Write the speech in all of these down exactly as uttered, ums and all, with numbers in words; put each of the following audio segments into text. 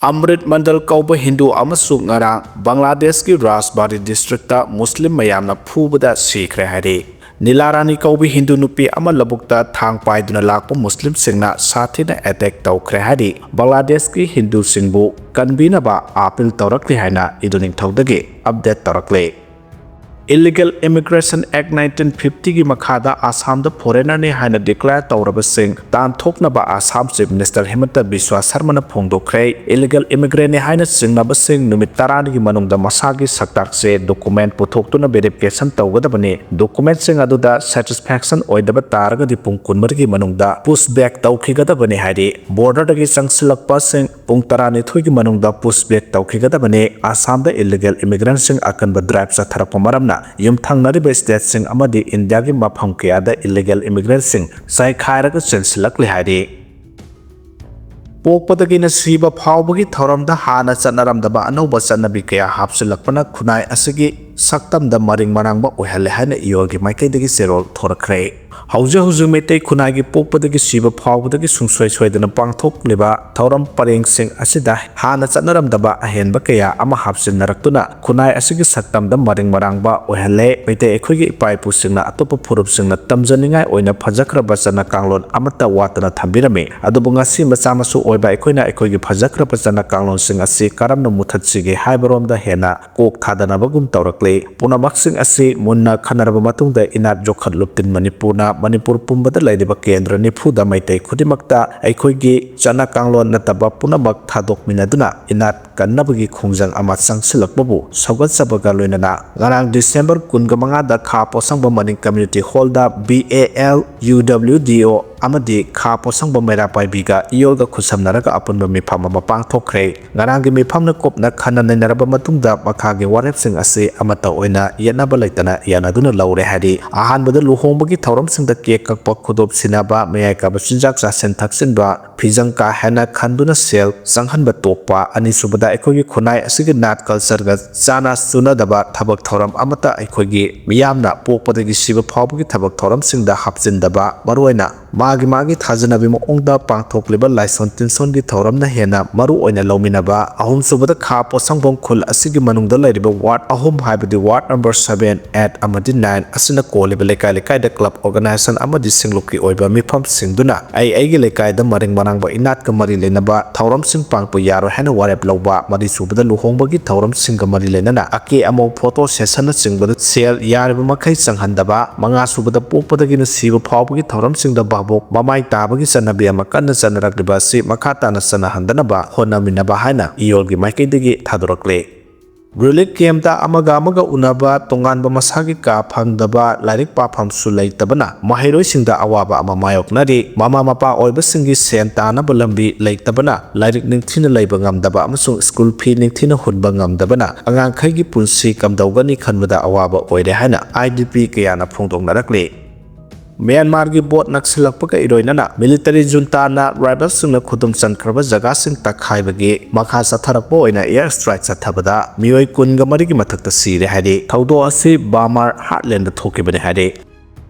ꯑꯃ꯭ꯔꯤꯠ ꯃꯟꯗꯜ ꯀꯧꯕ ꯍꯤꯟꯗꯨ ꯑꯃꯁꯨ ꯉꯔꯥꯡ ꯕꯪꯒ꯭ꯂꯥꯗꯦꯁꯀꯤ ꯔꯥꯖꯕꯥꯔꯤ ꯗꯤꯁꯇ꯭ꯔꯤꯛꯇ ꯃꯨꯁꯂꯤꯝ ꯃꯌꯥꯝꯅ ꯐꯨꯕꯗ ꯁꯤꯈ꯭ꯔꯦ ꯍꯥꯏꯔꯤ꯫ ꯅꯤꯂꯥꯔꯥꯅꯤ ꯀꯧꯕ ꯍꯤꯟꯗꯨ ꯅꯨꯄꯤ ꯑꯃ ꯂꯧꯕꯨꯛꯇ ꯊꯥꯡ ꯄꯥꯏꯗꯨꯅ ꯂꯥꯛꯄ ꯃꯨꯁꯂꯤꯝꯁꯤꯡꯅ ꯁꯥꯊꯤꯅ ꯑꯦꯇꯦꯛ ꯇꯧꯈ꯭ꯔꯦ ꯍꯥꯏꯔꯤ꯫ ꯕꯪꯒ꯭ꯂꯥꯗꯦꯁꯀꯤ ꯍꯤꯟꯗꯨꯁꯤꯡꯕꯨ ꯀꯟꯕꯤꯅꯕ ꯑꯥꯄꯤꯜ ꯇꯧꯔꯛꯂꯤ ꯍꯥꯏꯅ ꯏꯗꯨ ꯅꯤꯡꯊꯧꯗꯒꯤ ꯑꯞꯗꯦꯠ ꯇꯧꯔꯛꯂꯤ꯫ Illegal Immigration Act nineteen fiftyꯒꯤ ꯃꯈꯥꯗ ꯑꯁꯥꯝꯗ ꯐꯣꯔꯦꯅꯔꯅꯤ ꯍꯥꯏꯅ ꯗꯤꯀ꯭ꯂꯦꯌꯔ ꯇꯧꯔꯕꯁꯤꯡ ꯇꯥꯟꯊꯣꯛꯅꯕ ꯑꯁꯥꯝ ꯆꯤꯐ ꯃꯤꯅꯤꯁꯇꯔ ꯍꯤꯃꯟꯇ ꯕꯤꯁ꯭ꯋꯥ ꯁꯔꯃꯅ ꯐꯣꯡꯗꯣꯛꯈ꯭ꯔꯦ꯫ Illegal immigrantꯅꯤ ꯍꯥꯏꯅ ꯆꯤꯡꯅꯕꯁꯤꯡ ꯅꯨꯃꯤꯠ ꯇꯔꯥꯅꯤꯒꯤ ꯃꯅꯨꯡꯗ ꯃꯁꯥꯒꯤ ꯁꯛꯇꯥꯛꯁꯦ ꯗꯣꯀꯨꯃꯦꯟ ꯄꯨꯊꯣꯛꯇꯨꯅ ꯚꯦꯔꯤꯐꯤꯀꯦꯁꯟ ꯇꯧꯒꯗꯕꯅꯤ꯫ ꯗꯣꯀꯨꯃꯦꯟꯁꯤꯡ ꯑꯗꯨꯗ ꯁꯦꯇꯤꯁꯐꯦꯛꯁꯟ ꯑꯣꯏꯗꯕ ꯇꯥꯔꯒꯗꯤ ꯄꯨꯡ ꯀꯨꯟꯃꯔꯤꯒꯤ ꯃꯅꯨꯡꯗ ꯄꯨꯁ ꯕꯦꯛ ꯇꯧꯈꯤꯒꯗꯕꯅꯤ ꯍꯥꯏꯔꯤ꯫ ꯕꯣꯔꯗꯔꯗꯒꯤ ꯆꯪꯁꯤꯜꯂꯛꯄꯁꯤꯡ ꯄꯨꯡ ꯇꯔꯥꯅꯤꯊꯣꯏꯒꯤ ꯃꯅꯨꯡꯗ ꯄꯨꯁ ꯕꯦꯛ ꯇꯧꯈꯤꯒꯗꯕꯅꯤ꯫ ꯑꯁꯥꯝꯗ illegal immigrantꯁꯤꯡ ꯑꯀꯟꯕ ꯗ꯭ꯔꯥꯏꯚ ꯆꯠꯊꯔꯛꯄ ꯃꯔꯝꯅ ꯌꯨꯝꯊꯪꯅꯔꯤꯕ ꯁ꯭ꯇꯦꯠꯁꯤꯡ ꯑꯃꯗꯤ ꯏꯟꯗꯤꯌꯥꯒꯤ ꯃꯐꯝ ꯀꯌꯥꯗ illegal immigrantꯁꯤꯡ ꯆꯥꯏꯈꯥꯏꯔꯒ ꯆꯦꯟꯁꯤꯜꯂꯛꯂꯤ ꯍꯥꯏꯔꯤ꯫ ꯄꯣꯛꯄꯗꯒꯤꯅ ꯁꯤꯕ ꯐꯥꯎꯕꯒꯤ ꯊꯧꯔꯝꯗ ꯍꯥꯟꯅ ꯆꯠꯅꯔꯝꯗꯕ ꯑꯅꯧꯕ ꯆꯠꯅꯕꯤ ꯀꯌꯥ ꯍꯥꯞꯆꯤꯜꯂꯛꯄꯅ ꯈꯨꯟꯅꯥꯏ ꯑꯁꯤꯒꯤ ꯁꯛꯇꯝꯗ ꯃꯔꯤꯡ ꯃꯔꯥꯡꯕ ꯑꯣꯏꯍꯜꯂꯦ ꯍꯥꯏꯅ ꯏꯌꯣꯔꯒꯤ ꯃꯥꯏꯀꯩꯗꯒꯤ ꯆꯦꯔꯣꯜ ꯊꯣꯔꯛꯈ꯭ꯔꯦ꯫ ꯍꯧꯖꯤꯛ ꯍꯧꯖꯤꯛ ꯃꯩꯇꯩ ꯈꯨꯟꯅꯥꯏꯒꯤ ꯄꯣꯛꯄꯗꯒꯤ ꯁꯤꯕ ꯐꯥꯎꯕꯗꯒꯤ ꯁꯨꯡꯁꯣꯏ ꯁꯣꯏꯗꯅ ꯄꯥꯡꯊꯣꯛꯂꯤꯕ ꯊꯧꯔꯝ ꯄꯔꯦꯡꯁꯤꯡ ꯑꯁꯤꯗ ꯍꯥꯟꯅ ꯆꯠꯅꯔꯝꯗꯕ ꯑꯍꯦꯟꯕ ꯀꯌꯥ ꯑꯃ ꯍꯥꯞꯆꯤꯟꯅꯔꯛꯇꯨꯅ ꯈꯨꯟꯅꯥꯏ ꯑꯁꯤꯒꯤ ꯁꯛꯇꯝꯗ ꯃꯔꯤꯡ ꯃꯔꯥꯡꯕ ꯑꯣꯏꯍꯜꯂꯦ꯫ ꯃꯩꯇꯩ ꯑꯩꯈꯣꯏꯒꯤ ꯏꯄꯥ ꯏꯄꯨꯁꯤꯡꯅ ꯑꯇꯣꯞꯄ ꯐꯨꯔꯨꯞꯁꯤꯡꯅ ꯇꯝꯖꯅꯤꯡꯉꯥꯏ ꯑꯣꯏꯅ ꯐꯖꯈ꯭ꯔꯕ ꯆꯠꯅ ꯀꯥꯡꯂꯣꯟ ꯑꯃꯠꯇ ꯋꯥꯠꯇꯅ ꯊꯝꯕꯤꯔꯝꯃꯤ꯫ ꯑꯗꯨꯕꯨ ꯉꯁꯤ ꯃꯆꯥ ꯃꯁꯨ ꯑꯣꯏꯕ ꯑꯩꯈꯣꯏꯅ ꯑꯩꯈꯣꯏꯒꯤ ꯐꯖꯈ꯭ꯔꯕ ꯆꯠꯅ ꯀꯥꯡꯂꯣꯟꯁꯤꯡ ꯑꯁꯤ ꯀꯔꯝꯅ ꯃꯨꯊꯠꯁꯤꯒꯦ ꯍꯥꯏꯕꯔꯣꯝꯗ ꯍꯦꯟꯅ ꯀꯣꯛ ꯊꯥꯗꯅꯕꯒꯨꯝ ꯇꯧꯔꯛꯂꯤ꯫ ꯄꯨꯝꯅꯃꯛꯁꯤꯡ ꯑꯁꯤ ꯃꯨꯟꯅ ꯈꯟꯅꯔꯕ ꯃꯇꯨꯡꯗ ꯏꯅꯥꯠ ꯌꯣꯛꯈꯠ ꯂꯨꯞꯇꯤꯟ ꯃꯅꯤꯄꯨꯔꯅ ꯃꯅꯤꯄꯨꯔ ꯄꯨꯝꯕꯗ ꯂꯩꯔꯤꯕ ꯀꯦꯟꯗ꯭ꯔ ꯅꯤꯐꯨꯗ ꯃꯩꯇꯩ ꯈꯨꯗꯤꯡꯃꯛꯇ ꯑꯩꯈꯣꯏꯒꯤ ꯆꯠꯅ ꯀꯥꯡꯂꯣꯟ ꯅꯠꯇꯕ ꯄꯨꯝꯅꯃꯛ ꯊꯥꯗꯣꯛꯃꯤꯟꯅꯗꯨꯅ ꯏꯅꯥꯠ ꯀꯟꯅꯕꯒꯤ ꯈꯣꯡꯖꯪ ꯑꯃ ꯆꯪꯁꯤꯜꯂꯛꯄꯕꯨ ꯁꯧꯒꯠꯆꯕꯒ ꯂꯣꯏꯅꯅ ꯉꯔꯥꯡ ꯗꯤꯁꯦꯝꯕꯔ ꯀꯨꯟꯒ ꯃꯉꯥꯗ ꯈꯥ ꯄꯣꯠꯁꯪꯕꯝ ꯃꯅꯤꯡ ꯀꯝꯃ꯭ꯌꯨꯅꯤꯇꯤ ꯍꯣꯜꯗ B A L U W D O ꯑꯃꯗꯤ ꯈꯥ ꯄꯣꯠꯁꯪꯕꯝ ꯃꯩꯔꯥ ꯄꯥꯏꯕꯤꯒ ꯏꯌꯣꯔꯒ ꯈꯨꯠꯁꯝꯅꯔꯒ ꯑꯄꯨꯟꯕ ꯃꯤꯐꯝ ꯑꯃ ꯄꯥꯡꯊꯣꯛꯈ꯭ꯔꯦ꯫ ꯉꯔꯥꯡꯒꯤ ꯃꯤꯐꯝꯅ ꯀꯨꯞꯅ ꯈꯟꯅ ꯅꯩꯅꯔꯕ ꯃꯇꯨꯡꯗ ꯃꯈꯥꯒꯤ ꯋꯥꯔꯦꯞꯁꯤꯡ ꯑꯁꯤ ꯑꯃꯠꯇ ꯑꯣꯏꯅ ꯌꯦꯠꯅꯕ ꯂꯩꯇꯅ ꯌꯥꯅꯗꯨꯅ ꯂꯧꯔꯦ ꯍꯥꯏꯔꯤ꯫ ꯑꯍꯥꯟꯕꯗ ꯂꯨꯍꯣꯡꯕꯒꯤ ꯊꯧꯔꯝꯁꯤꯡꯗ ꯀꯦꯛ ꯀꯛꯄ, ꯈꯨꯗꯣꯞ ꯁꯤꯟꯅꯕ, ꯃꯌꯥꯏ ꯀꯥꯕ ꯆꯤꯟꯖꯥꯛ ꯆꯥꯁꯤꯟ ꯊꯛꯆꯤꯟꯕ, ꯐꯤꯖꯪ ꯀꯥ ꯍꯦꯟꯅ ꯈꯟꯗꯨꯅ ꯁꯦꯜ ꯆꯪꯍꯟꯕ ꯇꯣꯛꯄ, ꯑꯅꯤꯁꯨꯕꯗ ꯑꯩꯈꯣꯏꯒꯤ ꯈꯨꯟꯅꯥꯏ ꯑꯁꯤꯒꯤ ꯅꯥꯠ ꯀꯜꯆꯔꯒ ꯆꯥꯅ ꯆꯨꯅꯗꯕ ꯊꯕꯛ ꯊꯧꯔꯝ ꯑꯃꯠꯇ ꯑꯩꯈꯣꯏꯒꯤ ꯃꯤꯌꯥꯝꯅ ꯄꯣꯛꯄꯗꯒꯤ ꯁꯤꯕ ꯐꯥꯎꯕꯒꯤ ꯊꯕꯛ ꯊꯧꯔꯝꯁꯤꯡꯗ ꯍꯥꯞꯆꯤꯟꯗꯕ, ꯃꯔꯨꯑꯣꯏꯅ ꯃꯥꯒꯤ ꯃꯥꯒꯤ ꯊꯥꯖꯅꯕꯤ ꯃꯑꯣꯡꯗ ꯄꯥꯡꯊꯣꯛꯂꯤꯕ ꯂꯥꯏꯁꯣꯟ ꯇꯤꯟꯁꯣꯟꯒꯤ ꯊꯧꯔꯝꯅ ꯍꯦꯟꯅ ꯃꯔꯨ ꯑꯣꯏꯅ ꯂꯧꯃꯤꯟꯅꯕ꯫ ꯑꯍꯨꯝꯁꯨꯕꯗ ꯈꯥ ꯄꯣꯠꯁꯪꯕꯝ ꯈꯨꯜ ꯑꯁꯤꯒꯤ ꯃꯅꯨꯡꯗ ꯂꯩꯔꯤꯕ ꯋꯥꯔꯗ ꯑꯍꯨꯝ, ꯍꯥꯏꯕꯗꯤ ꯋꯥꯔꯗ ꯅꯝꯕꯔ seven, eight ꯑꯃꯗꯤ nine ꯑꯁꯤꯅ ꯀꯣꯜꯂꯤꯕ ꯂꯩꯀꯥꯏ ꯂꯩꯀꯥꯏꯗ ꯀ꯭ꯂꯕ ꯑꯣꯔꯒꯅꯥꯏꯖꯦꯁꯟ ꯑꯃꯗꯤ ꯁꯤꯡꯂꯨꯞꯀꯤ ꯑꯣꯏꯕ ꯃꯤꯐꯝꯁꯤꯡꯗꯨꯅ ꯑꯩ ꯑꯩꯒꯤ ꯂꯩꯀꯥꯏꯗ ꯃꯔꯤꯡ ꯃꯔꯥꯡꯕ ꯏꯅꯥꯠꯀ ꯃꯔꯤ ꯂꯩꯅꯕ ꯊꯧꯔꯝꯁꯤꯡ ꯄꯥꯡꯄ ꯌꯥꯔꯣꯏ ꯍꯥꯏꯅ ꯋꯥꯔꯦꯞ ꯂꯧꯕ꯫ ꯃꯔꯤꯁꯨꯕꯗ ꯂꯨꯍꯣꯡꯕꯒꯤ ꯊꯧꯔꯝꯁꯤꯡꯒ ꯃꯔꯤ ꯂꯩꯅꯅ ꯑꯀꯦ ꯑꯃꯧ, ꯐꯣꯇꯣ ꯁꯦꯁꯟꯅꯆꯤꯡꯕꯗ ꯁꯦꯜ ꯌꯥꯔꯤꯕ ꯃꯈꯩ ꯆꯪꯍꯟꯗꯕ꯫ ꯃꯉꯥꯁꯨꯕꯗ ꯄꯣꯛꯄꯗꯒꯤꯅ ꯁꯤꯕ ꯐꯥꯎꯕꯒꯤ ꯊꯧꯔꯝꯁꯤꯡꯗ ꯚꯥꯕꯣꯛ ꯃꯃꯥꯏ ꯇꯥꯕꯒꯤ ꯆꯠꯅꯕꯤ ꯑꯃ ꯀꯟꯅ ꯆꯠꯅꯔꯛꯂꯤꯕ ꯑꯁꯤ ꯃꯈꯥ ꯇꯥꯅ ꯆꯠꯅꯍꯟꯗꯅꯕ ꯍꯣꯠꯅꯃꯤꯟꯅꯕ ꯍꯥꯏꯅ ꯏꯌꯣꯜꯒꯤ ꯃꯥꯏꯀꯩꯗꯒꯤ ꯊꯥꯗꯣꯔꯛꯂꯤ꯫ ꯔꯤꯂꯤꯐ ꯀꯦꯝꯞꯇ ꯑꯃꯒ ꯑꯃꯒ ꯎꯅꯕ, ꯇꯣꯉꯥꯟꯕ ꯃꯁꯥꯒꯤ ꯀꯥ ꯐꯪꯗꯕ, ꯂꯥꯏꯔꯤꯛ ꯄꯥꯐꯝꯁꯨ ꯂꯩꯇꯕꯅ ꯃꯍꯩꯔꯣꯏꯁꯤꯡꯗ ꯑꯋꯥꯕ ꯑꯃ ꯃꯥꯌꯣꯛꯅꯔꯤ꯫ ꯃꯃꯥ ꯃꯄꯥ ꯑꯣꯏꯕꯁꯤꯡꯒꯤ ꯁꯦꯟ ꯇꯥꯅꯕ ꯂꯝꯕꯤ ꯂꯩꯇꯕꯅ ꯂꯥꯏꯔꯤꯛ ꯅꯤꯡꯊꯤꯅ ꯂꯩꯕ ꯉꯝꯗꯕ ꯑꯃꯁꯨꯡ ꯁ꯭ꯀꯨꯜ ꯐꯤ ꯅꯤꯡꯊꯤꯅ ꯍꯨꯟꯕ ꯉꯝꯗꯕꯅ ꯑꯉꯥꯡꯈꯩꯒꯤ ꯄꯨꯟꯁꯤ ꯀꯝꯗꯧꯒꯅꯤ ꯈꯟꯕꯗ ꯑꯋꯥꯕ ꯑꯣꯏꯔꯦ ꯍꯥꯏꯅ ꯑꯥꯏ ꯗꯤ ꯄꯤ ꯀꯌꯥꯅ ꯐꯣꯡꯗꯣꯛꯅꯔꯛꯂꯤ꯫ ꯃ꯭ꯌꯥꯟꯃꯥꯔꯒꯤ ꯚꯣꯠ ꯅꯛꯁꯤꯜꯂꯛꯄꯒ ꯏꯔꯣꯏꯅꯅ ꯃꯤꯂꯤꯇꯔꯤ ꯖꯨꯟꯇꯥꯅ ꯔꯥꯏꯕꯦꯜꯁꯤꯡꯅ ꯈꯨꯗꯨꯝ ꯆꯟꯈ꯭ꯔꯕ ꯖꯒꯥꯁꯤꯡ ꯇꯛꯈꯥꯏꯕꯒꯤ ꯃꯈꯥ ꯆꯠꯊꯔꯛꯄ ꯑꯣꯏꯅ ꯑꯦꯌꯔ ꯁ꯭ꯇ꯭ꯔꯥꯏꯛ ꯆꯠꯊꯕꯗ ꯃꯤꯑꯣꯏ ꯀꯨꯟꯒ ꯃꯔꯤꯒꯤ ꯃꯊꯛꯇ ꯁꯤꯔꯦ ꯍꯥꯏꯔꯤ꯫ ꯊꯧꯗꯣꯛ ꯑꯁꯤ ꯕꯥꯃꯥꯔ ꯍꯥꯔꯠꯂꯦꯟꯗ ꯊꯣꯛꯈꯤꯕꯅꯤ ꯍꯥꯏꯔꯤ꯫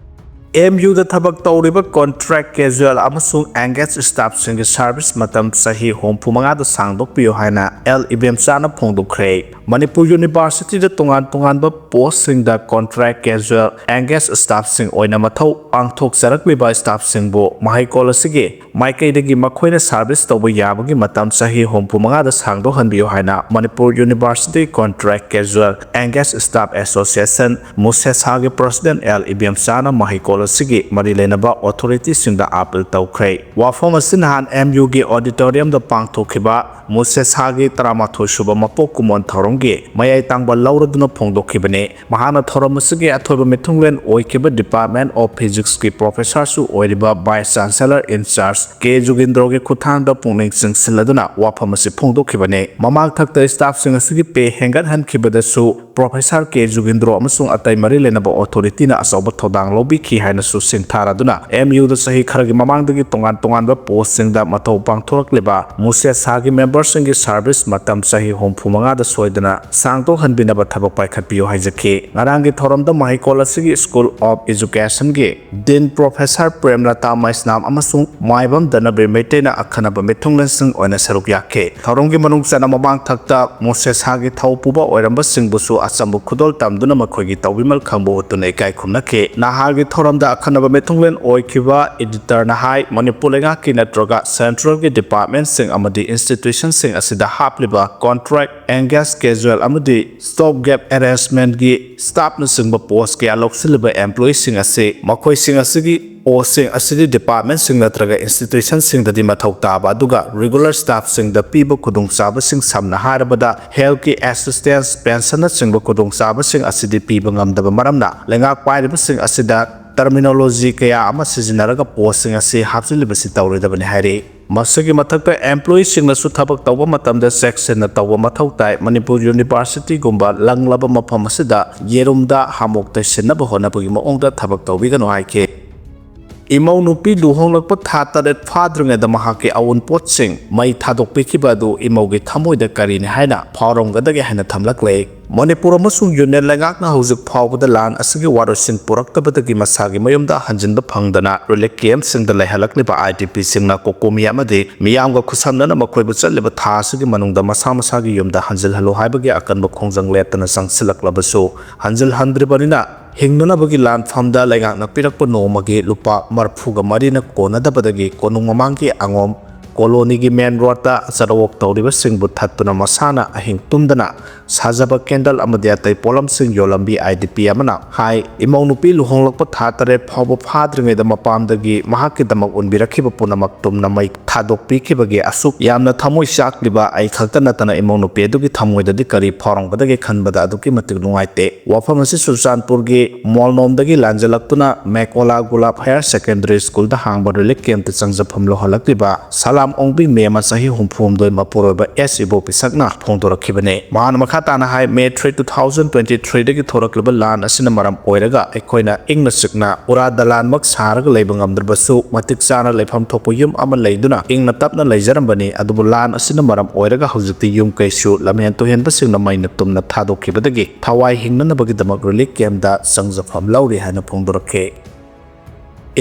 ꯑꯦꯝ ꯌꯨꯗ ꯊꯕꯛ ꯇꯧꯔꯤꯕ ꯀꯣꯟꯇ꯭ꯔꯦꯛ ꯀꯦꯖꯨꯋꯦꯜ ꯑꯃꯁꯨꯡ ꯑꯦꯡꯒꯦꯖ ꯁ꯭ꯇꯥꯐꯁꯤꯡꯒꯤ ꯁꯔꯚꯤꯁ ꯃꯇꯝ ꯆꯍꯤ ꯍꯨꯝꯐꯨ ꯃꯉꯥꯗ ꯁꯥꯡꯗꯣꯛꯄꯤꯌꯨ ꯍꯥꯏꯅ ꯑꯦꯜ ꯏꯕꯦꯝꯆꯥꯅ ꯐꯣꯡꯗꯣꯛꯈ꯭ꯔꯦ꯫ ꯃꯅꯤꯄꯨꯔ ꯌꯨꯅꯤꯚꯔꯁꯤꯇꯤꯗ ꯇꯣꯉꯥꯟ ꯇꯣꯉꯥꯟꯕ ꯄꯣꯁꯁꯤꯡꯗ ꯀꯣꯟꯇ꯭ꯔꯦꯛ ꯀꯦꯖꯨꯋꯦꯜ ꯑꯦꯡꯒꯦꯖ ꯁ꯭ꯇꯥꯐꯁꯤꯡ ꯑꯣꯏꯅ ꯃꯊꯧ ꯄꯥꯡꯊꯣꯛꯆꯔꯛꯂꯤꯕ ꯁ꯭ꯇꯥꯐꯁꯤꯡꯕꯨ ꯃꯍꯩꯀꯣꯜ ꯑꯁꯤꯒꯤ ꯃꯥꯏꯀꯩꯗꯒꯤ ꯃꯈꯣꯏꯅ ꯁꯔꯚꯤꯁ ꯇꯧꯕ ꯌꯥꯕꯒꯤ ꯃꯇꯝ ꯆꯍꯤ ꯍꯨꯝꯐꯨ ꯃꯉꯥꯗ ꯁꯥꯡꯗꯣꯛꯍꯟꯕꯤꯌꯨ ꯍꯥꯏꯅ Manipur university contract casual engage staff association, ꯃꯨꯁꯦꯁꯥꯒꯤ ꯄ꯭ꯔꯁꯤꯗꯦꯟ ꯑꯦꯜ ꯏꯕꯦꯝꯆꯥꯅ ꯃꯍꯩꯀꯣꯜ ꯑꯁꯤꯒꯤ ꯃꯔꯤ ꯂꯩꯅꯕ ꯑꯣꯊꯣꯔꯤꯇꯤꯁꯤꯡꯗ ꯑꯥꯄꯤꯜ ꯇꯧꯈ꯭ꯔꯦ꯫ ꯋꯥꯐꯝ ꯑꯁꯤ ꯅꯍꯥꯟ ꯑꯦꯝ ꯌꯨꯒꯤ ꯑꯣꯗꯤꯇꯣꯔꯤꯌꯝꯗ ꯄꯥꯡꯊꯣꯛꯈꯤꯕ ꯃꯨꯁꯦꯁꯥꯒꯤ ꯇꯔꯥꯃꯥꯊꯣꯏ ꯁꯨꯕ ꯃꯄꯣꯛ ꯀꯨꯝꯑꯣꯟ ꯊꯧꯔꯝꯒꯤ ꯃꯌꯥꯏ ꯇꯥꯡꯕ ꯂꯧꯔꯗꯨꯅ ꯐꯣꯡꯗꯣꯛꯈꯤꯕꯅꯤ꯫ ꯃꯍꯥꯛꯅ ꯊꯧꯔꯝ ꯑꯁꯤꯒꯤ ꯑꯊꯣꯏꯕ ꯃꯤꯊꯨꯡꯂꯦꯟ ꯑꯣꯏꯈꯤꯕ Department of Physicsꯀꯤ ꯄ꯭ꯔꯣꯐꯦꯁꯔꯁꯨ ꯑꯣꯏꯔꯤꯕ Vice Chancellor in charge ꯀꯦ ꯖꯨꯒꯤꯟꯗ꯭ꯔꯣꯒꯤ ꯈꯨꯠꯊꯥꯡꯗ ꯄꯨꯛꯅꯤꯡ ꯆꯤꯡꯁꯤꯜꯂꯗꯨꯅ ꯋꯥꯐꯝ ꯑꯁꯤ ꯐꯣꯡꯗꯣꯛꯈꯤꯕꯅꯤ꯫ ꯃꯃꯥꯡ ꯊꯛꯇ ꯁ꯭ꯇꯥꯐꯁꯤꯡ ꯑꯁꯤꯒꯤ ꯄꯦ ꯍꯦꯟꯒꯠꯍꯟꯈꯤꯕꯗꯁꯨ ꯄ꯭ꯔꯣꯐꯦꯁꯔ ꯀꯦ ꯖꯨꯒꯤꯟꯗ꯭ꯔꯣ ꯑꯃꯁꯨꯡ ꯑꯇꯩ ꯃꯔꯤ ꯂꯩꯅꯕ ꯑꯣꯊꯣꯔꯤꯇꯤꯅ ꯑꯆꯧꯕ ꯊꯧꯗꯥꯡ ꯂꯧꯕꯤꯈꯤ ꯍꯥꯏꯅꯁꯨ ꯁꯤꯡꯊꯥꯔꯗꯨꯅ ꯑꯦꯝ ꯌꯨꯗ ꯆꯍꯤ ꯈꯔꯒꯤ ꯃꯃꯥꯡꯗꯒꯤ ꯇꯣꯉꯥꯟ ꯇꯣꯉꯥꯟꯕ ꯄꯣꯁꯁꯤꯡꯗ ꯃꯊꯧ ꯄꯥꯡꯊꯣꯔꯛꯂꯤꯕ ꯃꯨꯁꯦꯁꯥꯒꯤ ꯃꯦꯝꯕꯔꯁꯤꯡꯒꯤ ꯁꯔꯚꯤꯁ ꯃꯇꯝ ꯆꯍꯤ ꯍꯨꯝꯐꯨ ꯃꯉꯥꯗ ꯁꯣꯏꯗꯅ ꯁꯥꯡꯗꯣꯛꯍꯟꯕꯤꯅꯕ ꯊꯕꯛ ꯄꯥꯏꯈꯠꯄꯤꯌꯨ ꯍꯥꯏꯖꯈꯤ꯫ ꯉꯔꯥꯡꯒꯤ ꯊꯧꯔꯝꯗ ꯃꯍꯩꯀꯣꯜ ꯑꯁꯤꯒꯤ School of Education ꯒꯤ Dean Professor ꯄ꯭ꯔꯦꯝꯂꯇꯥ ꯃꯩꯁꯅꯥꯝ ꯑꯃꯁꯨꯡ ꯃꯥꯏꯕꯝ ꯙꯅꯕꯤꯔ ꯃꯩꯇꯩꯅ ꯑꯈꯟꯅꯕ ꯃꯤꯊꯨꯡꯂꯦꯟꯁꯤꯡ ꯑꯣꯏꯅ ꯁꯔꯨꯛ ꯌꯥꯈꯤ꯫ ꯊꯧꯔꯝꯒꯤ ꯃꯅꯨꯡ ꯆꯟꯅ ꯃꯃꯥꯡ ꯊꯛꯇ ꯃꯣꯁꯦꯁꯥꯒꯤ ꯊꯧ ꯄꯨꯕ ꯑꯣꯏꯔꯝꯕꯁꯤꯡꯕꯨꯁꯨ ꯑꯆꯝꯕ ꯈꯨꯗꯣꯜ ꯇꯝꯗꯨꯅ ꯃꯈꯣꯏꯒꯤ ꯇꯧꯕꯤꯃꯜ ꯈꯪꯕ ꯎꯠꯇꯨꯅ ꯏꯀꯥꯏ ꯈꯨꯝꯅꯈꯤ꯫ ꯅꯍꯥꯜꯒꯤ ꯊꯧꯔꯝꯗ ꯑꯈꯟꯅꯕ ꯃꯤꯊꯨꯡꯂꯦꯟ ꯑꯣꯏꯈꯤꯕ editor ꯅ ꯍꯥꯏ, ꯃꯅꯤꯄꯨꯔ ꯂꯩꯉꯥꯛꯀꯤ ꯅꯠꯇ꯭ꯔꯒ central ꯒꯤ department ꯁꯤꯡ ꯑꯃꯗꯤ institution ꯁꯤꯡ ꯑꯁꯤꯗ ꯍꯥꯞꯂꯤꯕ contract, engage, casual ꯑꯃꯗꯤ stopgap arrangement ꯒꯤ staff ꯅꯆꯤꯡꯕ post ꯀꯌꯥ ꯂꯧꯁꯤꯜꯂꯤꯕ employee ꯁꯤꯡ ꯑꯁꯤ ꯃꯈꯣꯏꯁꯤꯡ ꯑꯁꯤꯒꯤ post ꯁꯤꯡ ꯑꯁꯤꯗꯤ department ꯁꯤꯡ ꯅꯠꯇ꯭ꯔꯒ institution ꯁꯤꯡꯗꯗꯤ ꯃꯊꯧ ꯇꯥꯕ ꯑꯗꯨꯒ regular staff ꯁꯤꯡꯗ ꯄꯤꯕ ꯈꯨꯗꯣꯡꯆꯥꯕꯁꯤꯡ, ꯁꯝꯅ ꯍꯥꯏꯔꯕꯗ health ꯀꯤ assistance, pension ꯅꯆꯤꯡꯕ ꯈꯨꯗꯣꯡꯆꯥꯕꯁꯤꯡ ꯑꯁꯤꯗꯤ ꯄꯤꯕ ꯉꯝꯗꯕ ꯃꯔꯝꯅ ꯂꯩꯉꯥꯛ ꯄꯥꯏꯔꯤꯕꯁꯤꯡ ꯑꯁꯤꯗ terminology ꯀꯌꯥ ꯑꯃ ꯁꯤꯖꯤꯟꯅꯔꯒ post ꯁꯤꯡ ꯑꯁꯤ ꯍꯥꯞꯆꯤꯜꯂꯤꯕꯁꯤ ꯇꯧꯔꯣꯏꯗꯕꯅꯤ ꯍꯥꯏꯔꯤ꯫ ꯃꯁꯤꯒꯤ ꯃꯊꯛꯇ employee ꯁꯤꯡꯅꯁꯨ ꯊꯕꯛ ꯇꯧꯕ ꯃꯇꯝꯗ ꯆꯦꯛꯁꯤꯟꯅ ꯇꯧꯕ ꯃꯊꯧ ꯇꯥꯏ꯫ ꯃꯅꯤꯄꯨꯔ University ꯒꯨꯝꯕ ꯂꯪꯂꯕ ꯃꯐꯝ ꯑꯁꯤꯗ ꯌꯦꯔꯨꯝꯗ ꯍꯥꯃꯣꯛ ꯇꯩꯁꯤꯟꯅꯕ ꯍꯣꯠꯅꯕꯒꯤ ꯃꯑꯣꯡꯗ ꯊꯕꯛ ꯇꯧꯕꯤꯒꯅꯨ ꯍꯥꯏꯈꯤ꯫ ꯏꯃꯧ ꯅꯨꯄꯤ ꯂꯨꯍꯣꯡꯂꯛꯄ ꯊꯥ ꯇꯔꯦꯠ ꯐꯥꯗ꯭ꯔꯤꯉꯩꯗ ꯃꯍꯥꯛꯀꯤ ꯑꯎꯟꯄꯣꯠꯁꯤꯡ ꯃꯩ ꯊꯥꯗꯣꯛꯄꯤꯈꯤꯕ ꯑꯗꯨ ꯏꯃꯧꯒꯤ ꯊꯃꯣꯏꯗ ꯀꯔꯤꯅꯤ ꯍꯥꯏꯅ ꯐꯥꯎꯔꯝꯒꯗꯒꯦ ꯍꯥꯏꯅ ꯊꯝꯂꯛꯂꯦ꯫ ꯃꯅꯤꯄꯨꯔ ꯑꯃꯁꯨꯡ ꯌꯨꯅꯤꯌꯟ ꯂꯩꯉꯥꯛꯅ ꯍꯧꯖꯤꯛ ꯐꯥꯎꯕꯗ ꯂꯥꯟ ꯑꯁꯤꯒꯤ ꯋꯥꯔꯣꯏꯁꯤꯟ ꯄꯨꯔꯛꯇꯕꯗꯒꯤ ꯃꯁꯥꯒꯤ ꯃꯌꯨꯝꯗ ꯍꯟꯖꯤꯟꯕ ꯐꯪꯗꯅ relief camp ꯁꯤꯡꯗ ꯂꯩꯍꯜꯂꯛꯂꯤꯕ IDP ꯁꯤꯡꯅ ꯀꯣꯀꯣꯃꯤ ꯑꯃꯗꯤ ꯃꯤꯌꯥꯝꯒ ꯈꯨꯠꯁꯝꯅꯅ ꯃꯈꯣꯏꯕꯨ ꯆꯠꯂꯤꯕ ꯊꯥ ꯑꯁꯤꯒꯤ ꯃꯅꯨꯡꯗ ꯃꯁꯥ ꯃꯁꯥꯒꯤ ꯌꯨꯝꯗ ꯍꯟꯖꯤꯜꯍꯜꯂꯨ ꯍꯥꯏꯕꯒꯤ ꯑꯀꯟꯕ ꯈꯣꯡꯖꯪ ꯂꯦꯞꯇꯅ ꯆꯪꯁꯤꯜꯂꯛꯂꯕꯁꯨ, ꯍꯟꯖꯤꯜꯍꯟꯗ꯭ꯔꯤꯕꯅꯤꯅ ꯍꯤꯡꯅꯅꯕꯒꯤ ꯂꯥꯟꯐꯝꯗ ꯂꯩꯉꯥꯛꯅ ꯄꯤꯔꯛꯄ ꯅꯣꯡꯃꯒꯤ ꯂꯨꯄꯥ ꯃꯔꯤꯐꯨꯒ ꯃꯔꯤꯅ ꯀꯣꯟꯅꯗꯕꯗꯒꯤ ꯀꯣꯅꯨꯡ ꯃꯃꯥꯡꯒꯤ ꯑꯉꯣꯝ ꯀꯣꯂꯣꯅꯤꯒꯤ main road ꯇ ꯆꯔꯧꯋꯣꯛ ꯇꯧꯔꯤꯕꯁꯤꯡꯕꯨ ꯊꯠꯇꯨꯅ ꯃꯁꯥꯅ ꯑꯍꯤꯡ ꯇꯨꯝꯗꯅ ꯁꯥꯖꯕ candle ꯑꯃꯗꯤ ꯑꯇꯩ ꯄꯣꯠꯂꯝꯁꯤꯡ ꯌꯣꯜꯂꯝꯕꯤ IDP ꯑꯃꯅ ꯍꯥꯏ, ꯏꯃꯧ ꯅꯨꯄꯤ ꯂꯨꯍꯣꯡꯂꯛꯄ ꯊꯥ ꯇꯔꯦꯠ ꯐꯥꯎꯕ ꯐꯥꯗ꯭ꯔꯤꯉꯩꯗ ꯃꯄꯥꯝꯗꯒꯤ ꯃꯍꯥꯛꯀꯤꯗꯃꯛ ꯎꯟꯕꯤꯔꯛꯈꯤꯕ ꯄꯨꯝꯅꯃꯛ ꯇꯨꯝꯅ ꯃꯩ ꯊꯥꯗꯣꯛꯄꯤꯈꯤꯕꯒꯤ ꯑꯁꯨꯛ ꯌꯥꯝꯅ ꯊꯃꯣꯏ ꯆꯥꯛꯂꯤꯕ ꯑꯩ ꯈꯛꯇ ꯅꯠꯇꯅ ꯏꯃꯧ ꯅꯨꯄꯤ ꯑꯗꯨꯒꯤ ꯊꯃꯣꯏꯗꯗꯤ ꯀꯔꯤ ꯐꯥꯎꯔꯝꯒꯗꯒꯦ ꯈꯟꯕꯗ ꯑꯗꯨꯛꯀꯤ ꯃꯇꯤꯛ ꯅꯨꯡꯉꯥꯏꯇꯦ꯫ ꯋꯥꯐꯝ ꯑꯁꯤ ꯆꯨꯔꯆꯥꯟꯄꯨꯔꯒꯤ ꯃꯣꯜꯅꯣꯝꯗꯒꯤ ꯂꯥꯟꯖꯦꯜꯂꯛꯇꯨꯅ ꯃꯦꯀꯣꯂꯥ ꯒꯨꯂꯥꯞ Higher Secondary School ꯗ ꯍꯥꯡꯕ relief camp ꯇ ꯆꯪꯖꯐꯝ ꯂꯧꯍꯜꯂꯛꯂꯤꯕ ꯁꯂꯥ ꯌꯥꯝ ꯑꯣꯡꯕꯤ ꯃꯦꯃ ꯆꯍꯤ ꯍꯨꯝꯐꯨ ꯍꯨꯝꯗꯣꯏ ꯃꯄꯨꯔꯣꯏꯕ ꯑꯦꯁ ꯏꯕꯣ ꯄꯤꯁꯛꯅ ꯐꯣꯡꯗꯣꯔꯛꯈꯤꯕꯅꯤ꯫ ꯃꯍꯥꯛꯅ ꯃꯈꯥ ꯇꯥꯅ ꯍꯥꯏ, May three, two thousand twenty-three ꯗꯒꯤ ꯊꯣꯔꯛꯂꯤꯕ ꯂꯥꯟ ꯑꯁꯤꯅ ꯃꯔꯝ ꯑꯣꯏꯔꯒ ꯑꯩꯈꯣꯏꯅ ꯏꯪꯅ ꯆꯤꯛꯅ ꯎꯔꯥ ꯗꯂꯥꯟꯃꯛ ꯁꯥꯔꯒ ꯂꯩꯕ ꯉꯝꯗ꯭ꯔꯕꯁꯨ, ꯃꯇꯤꯛ ꯆꯥꯅ ꯂꯩꯐꯝ ꯊꯣꯛꯄ ꯌꯨꯝ ꯑꯃ ꯂꯩꯗꯨꯅ ꯏꯪꯅ ꯇꯞꯅ ꯂꯩꯖꯔꯝꯕꯅꯤ꯫ ꯑꯗꯨꯕꯨ ꯂꯥꯟ ꯑꯁꯤꯅ ꯃꯔꯝ ꯑꯣꯏꯔꯒ ꯍꯧꯖꯤꯛꯇꯤ ꯌꯨꯝ ꯀꯩꯁꯨ ꯂꯝꯍꯦꯟ ꯇꯨꯍꯦꯟꯕꯁꯤꯡꯅ ꯃꯩꯅ ꯇꯨꯝꯅ ꯊꯥꯗꯣꯛꯈꯤꯕꯗꯒꯤ ꯊꯋꯥꯏ ꯍꯤꯡꯅꯅꯕꯒꯤꯗꯃꯛ relief camp ꯗ ꯆꯪꯖꯐꯝ ꯂꯧꯔꯤ ꯍꯥꯏꯅ ꯐꯣꯡꯗꯣꯔꯛꯈꯤ꯫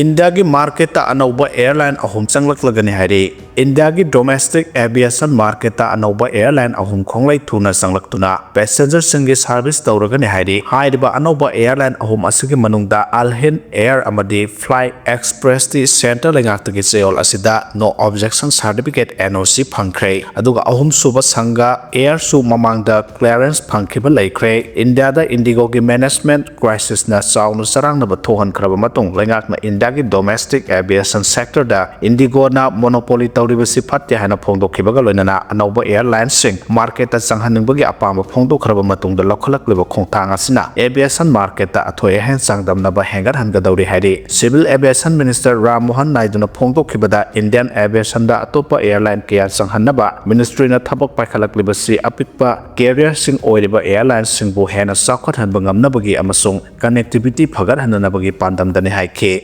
ꯏꯟꯗꯤꯌꯥꯒꯤ market ꯇ ꯑꯅꯧꯕ airline ꯑꯍꯨꯝ ꯆꯪꯂꯛꯂꯒꯅꯤ ꯍꯥꯏꯔꯤ꯫ ꯏꯟꯗꯤꯌꯥꯒꯤ domestic aviation market ꯇ ꯑꯅꯧꯕ airline ꯑꯍꯨꯝ ꯈꯣꯡꯂꯩ ꯊꯨꯅ ꯆꯪꯂꯛꯇꯨꯅ passenger ꯁꯤꯡꯒꯤ service ꯇꯧꯔꯒꯅꯤ ꯍꯥꯏꯔꯤ꯫ ꯍꯥꯏꯔꯤꯕ ꯑꯅꯧꯕ airline ꯑꯍꯨꯝ ꯑꯁꯤꯒꯤ ꯃꯅꯨꯡꯗ Al Hind Air ꯑꯃꯗꯤ Fly Express ꯇꯤ centre ꯂꯩꯉꯥꯛꯇꯒꯤ ꯆꯌꯣꯜ ꯑꯁꯤꯗ no objection certificate, N O C, ꯐꯪꯈ꯭ꯔꯦ꯫ ꯑꯗꯨꯒ ꯑꯍꯨꯝꯁꯨꯕ ꯁꯪꯒ Air ꯁꯨ ꯃꯃꯥꯡꯗ clearance ꯐꯪꯈꯤꯕ ꯂꯩꯈ꯭ꯔꯦ꯫ ꯏꯟꯗꯤꯌꯥꯗ IndiGo ꯒꯤ management crisis ꯅ ꯆꯥꯎꯅ ꯆꯔꯥꯡꯅꯕ ꯊꯣꯛꯍꯟꯈ꯭ꯔꯕ ꯃꯇꯨꯡ, ꯂꯩꯉꯥꯛꯅ ꯏꯟꯗꯤꯌꯥꯒꯤ domestic aviation sector ꯗ IndiGo ꯅ monopoly ꯇꯧꯔꯤꯕꯁꯤ ꯐꯠꯇꯦ ꯍꯥꯏꯅ ꯐꯣꯡꯗꯣꯛꯈꯤꯕꯒ ꯂꯣꯏꯅꯅ ꯑꯅꯧꯕ airline ꯁꯤꯡ market ꯇ ꯆꯪꯍꯟꯅꯤꯡꯕꯒꯤ ꯑꯄꯥꯝꯕ ꯐꯣꯡꯗꯣꯛꯈ꯭ꯔꯕ ꯃꯇꯨꯡꯗ ꯂꯧꯈꯠꯂꯛꯂꯤꯕ ꯈꯣꯡꯊꯥꯡ ꯑꯁꯤꯅ aviation market ꯇ ꯑꯊꯣꯏ ꯑꯍꯦꯟ ꯆꯥꯡꯗꯝꯅꯕ ꯍꯦꯟꯒꯠꯍꯟꯒꯗꯧꯔꯤ ꯍꯥꯏꯔꯤ꯫ Civil Aviation Minister Ram Mohan ꯅꯥꯏꯗꯨꯅ ꯐꯣꯡꯗꯣꯛꯈꯤꯕꯗ, Indian aviation ꯗ ꯑꯇꯣꯞꯄ airline ꯀꯌꯥ ꯆꯪꯍꯟꯅꯕ ministry ꯅ ꯊꯕꯛ ꯄꯥꯏꯈꯠꯂꯛꯂꯤꯕꯁꯤ ꯑꯄꯤꯛꯄ carrier ꯁꯤꯡ ꯑꯣꯏꯔꯤꯕ airline ꯁꯤꯡꯕꯨ ꯍꯦꯟꯅ ꯆꯥꯎꯈꯠꯍꯟꯕ ꯉꯝꯅꯕꯒꯤ ꯑꯃꯁꯨꯡ connectivity ꯐꯒꯠꯍꯟꯅꯅꯕꯒꯤ ꯄꯥꯟꯗꯝꯗꯅꯤ ꯍꯥꯏꯈꯤ꯫